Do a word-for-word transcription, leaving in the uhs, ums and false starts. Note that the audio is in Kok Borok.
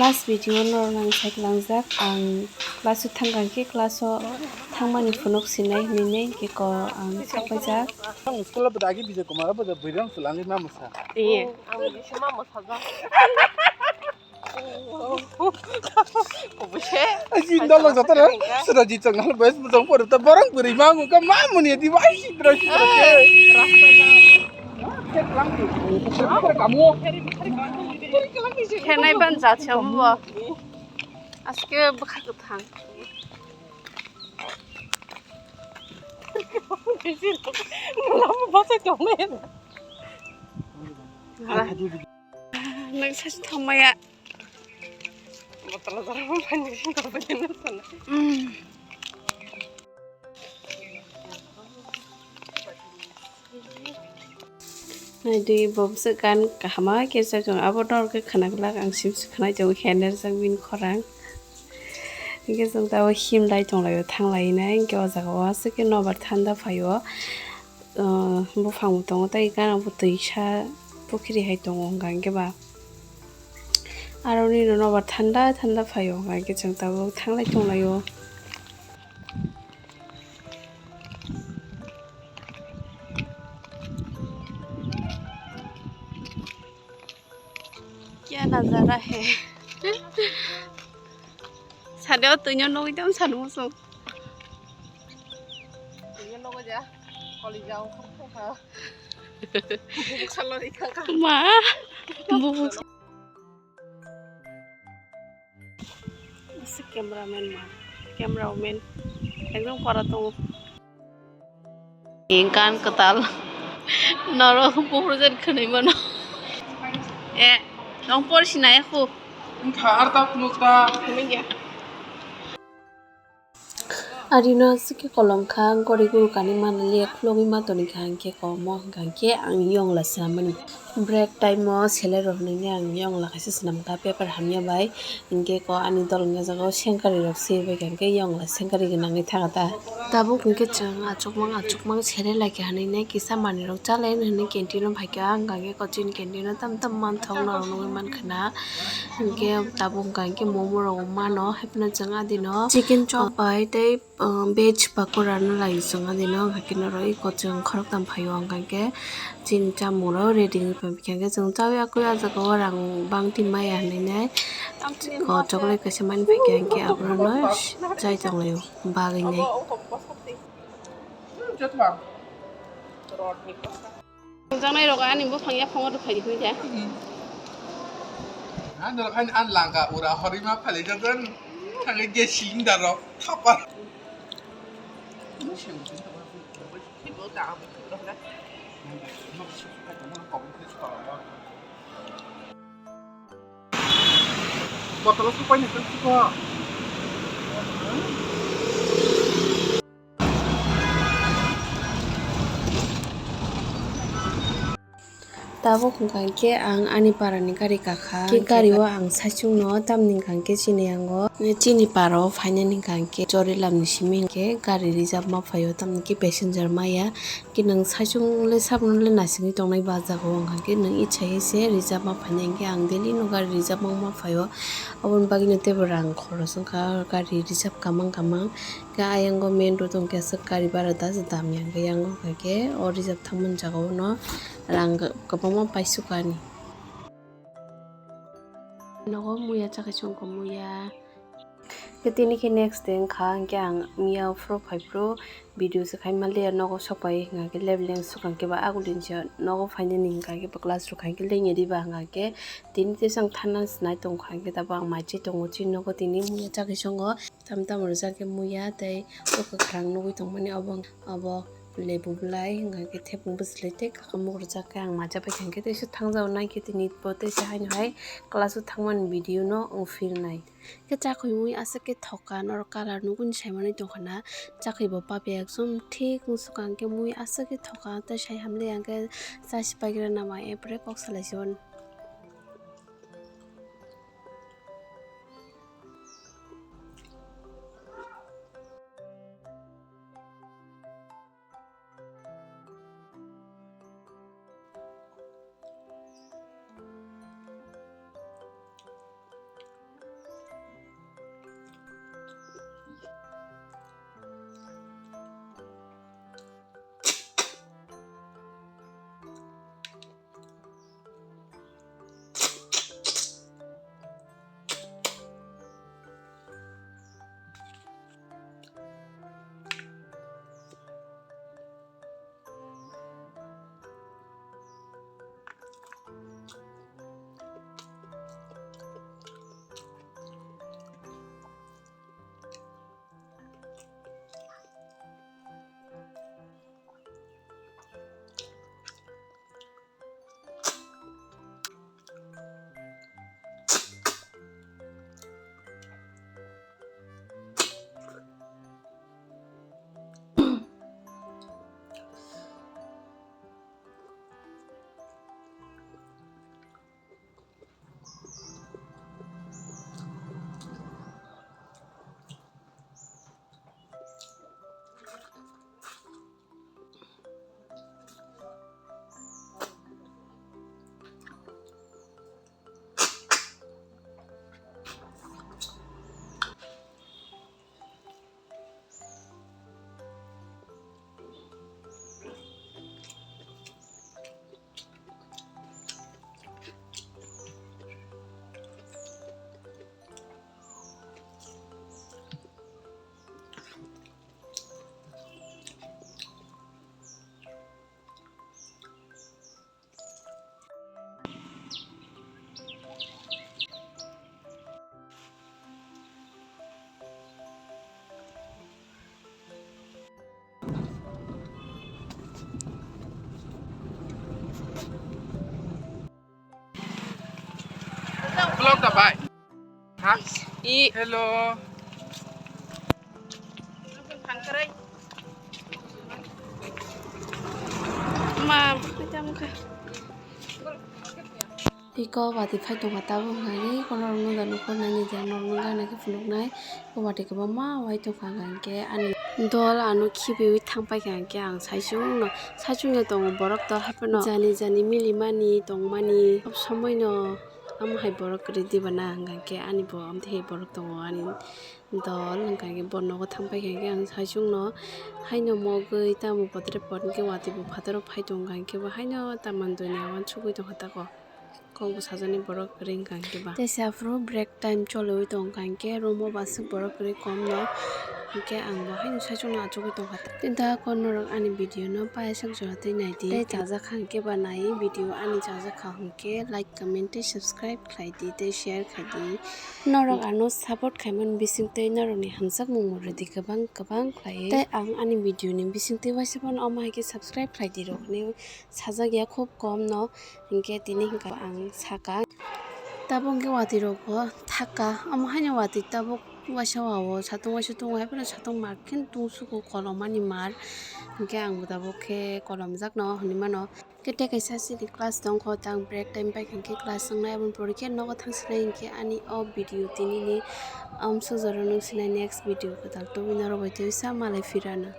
Last video no nang sai langjak ang class o thang khe class o thangmani phunuk sinai hinwi khe ko ang sakpaijak. Ang school o dagi Bijay Kumar bo bwrang swlangwi ma mwsa. Iya, ang bisi ma mwsajak. Aji dolok joto na sura ji chang hal bes bujang pore ta borang bwrwi ma ngu ka ma muni di bai sitra sitra ke. Khenai ban jachamo bo. Aske bwkha kwthang. Nang sachi thangmaya. Naidi bo bwswk gan kaham khe chajak tongo, abo norok khe khwna glak ang simi se khwnai tongo khe nerjak bini khorang. Hinkhe chwng tabuk himlai tonglaio thanglainai, hinkhe o jaga o aswk khe nobar thanda phaio, buphang bo tongo tei gana bo twisa pukhiri hai tongo hwnka hinkhe ba. Aroni no nobar thanda thanda phaio, hwnka hinkhe chwng tabuk thanglai tonglaio. Kya nazara hai. Sade o twino nugui tamo sanu muchung. Twino nugui ja. Koli ja ongkhar kha. Bubuk salo ri kha kha. Ma. Bubuk. Ese cameraman ma. Cameraman. Ekdom para tongo. Gan kwtal. Norok buphuru jen khwnwi mano. Eh, nong por sinai khu. Wngkha ar ta phunuk ta. Arino aswk khe kolom kha, gori guru kanwi manliya, khulogwi ma toni kha, hinkhe komo hwnka hinkhe ang yongla swnamani. Break time o selai rok hwnwi ang yongla kaisa swnam kha, paper hamya bai. Hinkhe ko ani dol wngya jaga o sengkari rok se bai kha, hinkhe yongla sengkari gwnangwi thanga ta. Tabuk hinkhe chwng achukmang achukmang selai lai kha hinwi kisa manwi rok cha lai hwnwi canteen o phai kha, hwnka hinkhe ko chini canteen o tam tam manthok norok nugwi man khwna. Hinkhe tabuk hwnka hinkhe momo rok mano, haiphano chwng adino chicken chop bai tei, ah, veg pakora no lai chwng adino, hwnkhe norok eko chwng khoroktham phaio, hwnkhe chini chamung rok ready wngwi phaikha, hwnkhe chwng chaui yakui ah jaga o rang bangti maya hinwi nai, o chocolate kaisa mani phaikha, hwnkhe aborok no chai tonglaio bagwi nai. Nokjaknai rok ani buphang yaphango rwphai di hwnwi de. Ang norok haino ang langka ura horima phailaijak thangwi gas cylinder rok thapa. Bottle o supai ni tong siko. Tabuk hwnka hinkhe ang ani parani gari kakha. Khe gari o ang saichung no tamni hwnka hinkhe chini yango chini para o phainani hwnka hinkhe chorilam ni simi hinkhe gari reserve ma phaio, tamni khe passenger maya. Khe nwng saichung le sabno le naisingwi tongnai ba jaga o, hwnka hinkhe nwng icha se reserve ma phainai hinkhe ang daily no gari reserve ma phaio. Aboni bagwi no teibo rang khoros wngkha gari reserve kamang kamang. Khe ayang o main road wngkhe aswk gari bara da se dam ya, hwnkhe yang o hwnkhe o reserve thangmani jaga o no rang kwbangma paisukha ani. Nogo muya chakhe chwngkha muya. Khe tini khe next day wngkha, hwnkhe ang miya phuru phai phuru video se khai manliya, nogo sok pai hwnkha khe leveling swkang khe ba agulini se nogo phainani hwnkha khe ba class rok khai khe lengya diba hwnkha khe tini tei chwng thana se nai tongkha, hwnkhe tabuk ang mai chai tongo chini nogo tini muya chakhe chwngo. Tam tam rwjak khe muya tei o kwkhwrang nugwi tongmani obo, obo lebu bwlai hwnkha khe thepung bwchlai tei kakamuk rwjak khe ang macha paikha hwnkhe teisa thangjao nai khe tini bo teisa haino hai class o thangmani video no wng film nai. Khe chakhwi mui aswk khe thoka norok colour nugwi saimani tongkha na chakhwi bo papya ekdom thik wng swkang khe mui aswk khe thoka tei sai hamle ang khe chasi paigra nama epre kok salai se. Vlog da bai. Ha? I. Hello. Ma, kita muka. Iko wati phai tongkha tabuk hwnkhai kono rwngno da nukho naini je norok nukha naikhe phunuknai. Ko wati kwbangma wai tongkha hwnkhe ani dol ano khibiwi thangpaikha hwnkhe ang saichungno saichungno tongo borok dol haiphano jani jani milimani tongmani sob somoino amo hai borok kwrwi diba na hwnkhe ani bo amtwi hai borok tongo ani dol hwnkhe bo nogo thangpaikha hwnkhe ang saichungno haino mogwi tamo potre pot hwnkhe wati bo phataro phai tongkha hwnkhe bo haino tamni duniya wansugwi tongkha tako. Kok bwsajani borok kwrwi wngkha hwnkhe ba. Teisa aphuru break time choliwi tongkha hwnkhe room o bo aswk borok kwrwi kom no hwnkhe ang bo haino saichungno achugwi tongkha. Tei da kon norok ani video no paisuk jora twi naidi. Tei chajakha hwnkhe ba naiwi video ani chajakha hwnkhe like, comment tei subscribe khlaidi tei share khaidi. Norok ano support khaimani bisingtwi norokni hamjakmung rwdi kwbang kwbang khlaiwi. Tei ang ani video ni bisingtwi waisa phano omo hai khe subscribe khlaidi rok hinwi sajak ya khub kom no. Hinkhe tini hinkha ang saka. Tabuk hinkhe watwi rok bo thaka. Omo haino watwi tabuk waisa o satung waisa tongo, haiphano satung mar khe tungsugo kolomani mar. Hinkhe ang bo tabuk khe kolomjakno hinwi mano. Kete kaisa chini class tongkho, tang break time paikha hinkhe class wngnai, aboni pore khe nogo thangsinai hinkhe ani o video tinini amsuk jora nung sinai next video kwtal tubui norok bai tei sa malai phirana.